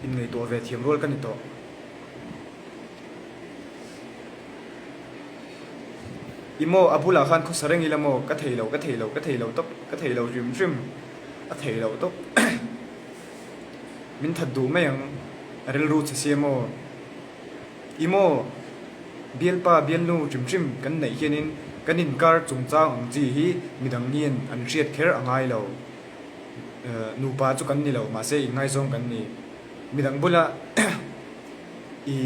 Inngaihtuah ve thiam rual ka ni tawh. I maw a bulah khan khawsa reng ila maw ka thei lo ka thei lo ka thei lo tawp ka thei lo hrim hrim a thei lo tawp min that duh mai ang a rilru che sia maw i maw bialpa bialnu hrim hrim kan neih hianin kan inkar chungchang ang chi hi midang hian an hriat kher a ngai lo nupa chu kan ni lo mahse inngaizawng kan ni midang bula I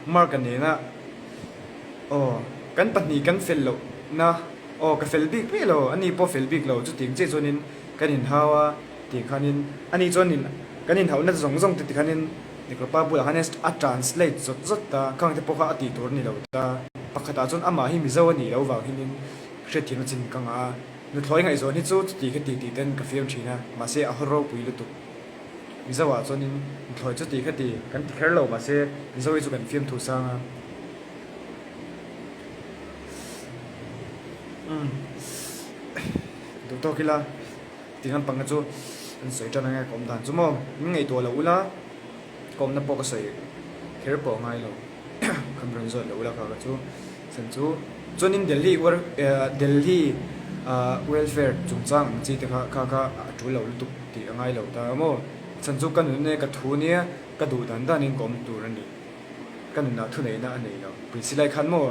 Mark-a nena aw kan pahnih kan fel loh na aw ka fel bik miah lo ani pawh fel bik lo chutiang chiah chuanin kan inhau a tih khanin ani chuanin kan inhauhna zawng zawng te tikhanin Niklawpa bulah khan a translate zawt zawt ta khang te pawh kha a tih tur a ni lo ta pakhatah chuan amah hi Mizo a nih loh vang hinin hriatthiamna chin ka ngah a nuthlawi ngaihzawn hi chu chuti kha ti tih ten ka fiam thin a mahse a haw ropui lutuk. Mizo ah chuanin thlawi chu ti kha ti kan ti kher lo mahse Mizo hi chu kan fiamthu sang a. Umm duh tawk ila ti lampang kha chu an sawi tan ange ka awm dan chu maw min ngaihtuah loh ula ka awmna pawh ka sawi kher pawh a ngai lo khan rawn zawt loh ula kha kha chu chhan chu chuanin Delhi Delhi ah welfare chungchang ang chi te kha kha kha a tul lo lutuk. Tih a ngai lo ta maw? Chhan chu ka nun e, ka thu nia, ka duh dan danin ka awm tur a ni. Ka nunah thuneihna a nei lo. Priscilla-i khan maw?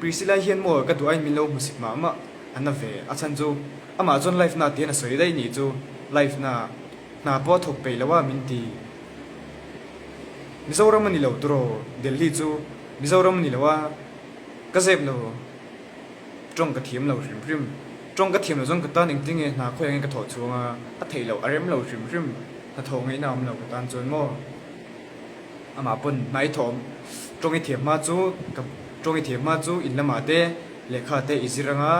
Priscilla-i hian maw ka duh aiin min lo hmu sik mah mah a na ve. A chhan chu amah chuan life na tihian a sawi daih nih chu. Life na hna pawh a thawk peih lo a min ti. Mizoram a ni lo turaw Delhi chu Mizoram a ni lo a, ka zep lo. Tawng ka thiam lo hrim hrim. Tawng ka thiam lo chuan ka tan engtin nge hna khawi angin ka thawh chhuang a, a theih loh a rem lo hrim hrim. Hnathawh ngaihna a awm lo ka tan chuan maw? Amah pawn hna i thawh tawng i thiam hma chu ka tawng i thiam hma chu in lamah te lehkha te i zir anga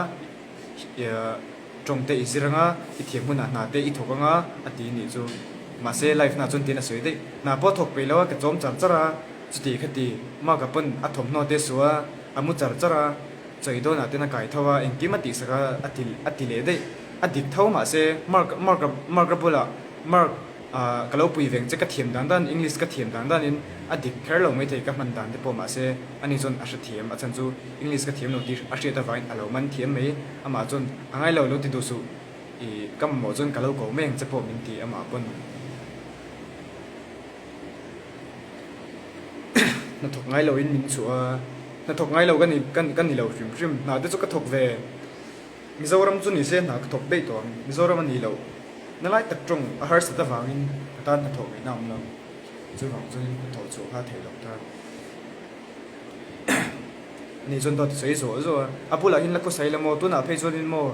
tawng te i zir anga i thiam hunah hna te i thawk anga a ti nih chu. Mahse life na chuan tiin a sawi daih. Hna pawh a thawk peih lo a ka chawm char char a, chuti khati Mark-a pawn a thawmhnaw te suh a, a mu char char a. Chawi dawnah ten a kai tho a, engkim a tihsak a, a ti a ti leh daih. A dik tho mahse Mark Mark Mark a bulah Mark ah ka lo pui veng che ka thiam dan dan English ka thiam dan danin a dik kher lo maithei ka hman dan te pawh mahse ani chuan a hrethiam a chhan chu English ka thiam lo tih a hriat avangin a lo man thiam mai amah chuan a ngai lo lo ti duh suh ih ka mamawh chuan ka lo ko mai ang che pawh min ti amah pawn. Hnathawk ngai loin min chhuah a, hnathawk ngai lo ka ni ka ni lo hrim hrim. Hna te chu ka thawk ve. Mizoram chu ni se hna ka thawk daih tawh ang. Mizoram a ni lo. Na lai tak tawng a harsat avangin ka tan hnathawh ngaihna a awm lo. Chuvang chuanin hnathawh chhuah kha a theih loh ta. Ani chuan dawt a sawi zuah zuah a. A bulah hian la khawsai la maw? Tunah phei chuanin maw?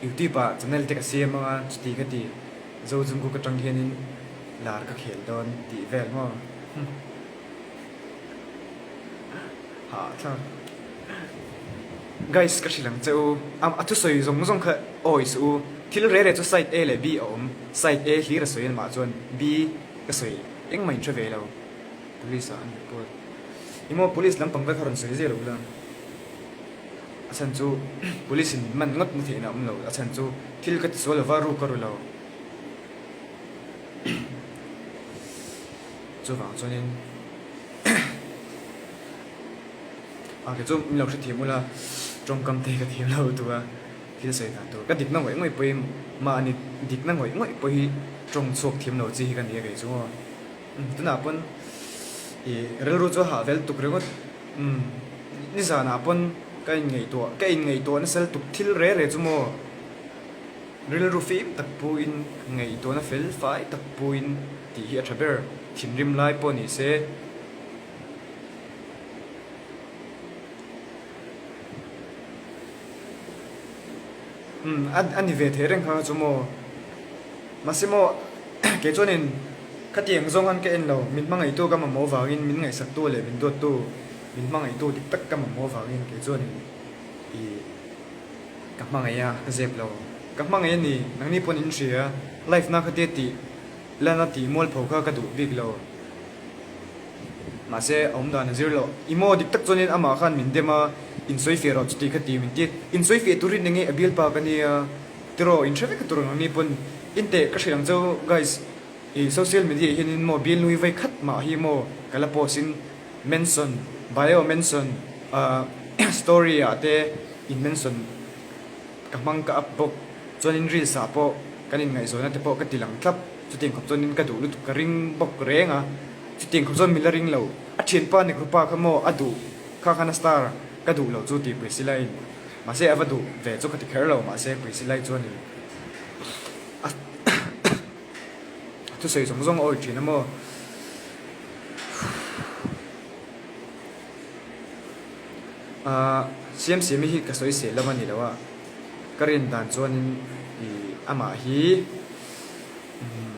Youtube ah channel te ka siam anga chuti ka ti zo Jungkook atang hianin lar ka khel dawn tih vel maw hahthlak guys ka hrilh ang che u a thusawi zawng zawng kha awi suh u thil reh reh chu side A leh B a awm side A hlir a sawi mah chuan B ka sawi engmah in hre ve lo police ah an report ih maw police lampang vel kha rawn sawi zel ula. A chhan chu police in man ngawt na theihna a awm lo, a chhan chu thil ka tisual lova ruk ka ru lo. Chuvang chuanin a kei chu min lo hrethiam ula tawngkam te ka thiam lo tuk a, thil sawi dan tur ka dikna ngawih ngawih pawhin mahni dikna ngawih ngawih pawh hi tawng chhuak thiam lo chi hi ka ni a kei chu aw. Tunah pawn ih rilru chu a hah vel tuk ringawt. Umm nizanah pawn ka inngaihtuah ka inngaihtuah nasa lutuk thil re re chu maw rilru fim tak puin ngaihtuahna fel fai tak puin tih hi a tha ber thinrim lai pawh ni se. Umm a ni ve thei reng kha chu maw. Mahse maw, kei chuanin khatiang zawng han ka en lo, min hmangaihtu ka mamawh vangin, min ngaihsaktu leh min duattu, min hmangaihtu dik tak ka mamawh vangin kei chuanin i ka hmangaih a, ka zep lo. Ka hmangaih a ni, nangni pawn in hria, life na khatia tih lana tih mualpho kha ka duh bik lo. Mahse, a awm dan a zir loh. I maw dik tak chuanin amah khan min dem a, insawifiah rawh chuti kha ti min ti. Insawifiah turin enge a bialpa ka nia. Tiraw in hre vek tur ang ni pawn in teh ka hrilh ang cheu guys i social media ah hianin maw bialnu hi vawi khat mah hi maw ka la post in mention bio mention ah story ah te in mention ka hmang ka up bawk chuanin reels ah pawh kan in ngaihzawnna te pawh ka ti lang thlap chutiang khawp chuanin ka duh lutuk ka ring bawk reng a chutiang khawp chuan min la ring lo a thianpa nekrupa kha maw a duh kha khan a star ka duh lo chu tih Priscilla in. Mahse a va duh ve chu ka ti kher lo, mahse Priscilla-i chuanin a thusawi zawng zawng a awih thin a maw? Ahh Siamsiami hi ka sawi sel lam a ni lo a, ka rin dan chuanin ih amah hi umm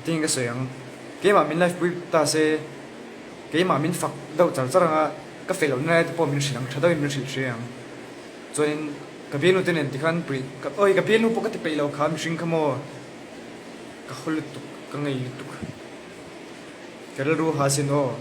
Tin ka sawi ang, keimah min life pui ta se, keimah min fak deuh char char ang a, ka fel lohna lai te pawh min hrilh ang, tha deuhin min hrilh hria ang. Chuanin ka bialnu te nen tikhan pui, awi ka bialnu pawh ka ti peih lo kha mihring kha maw, ka haw lutuk, ka ngei lutuk, ka rilru ha sin aw.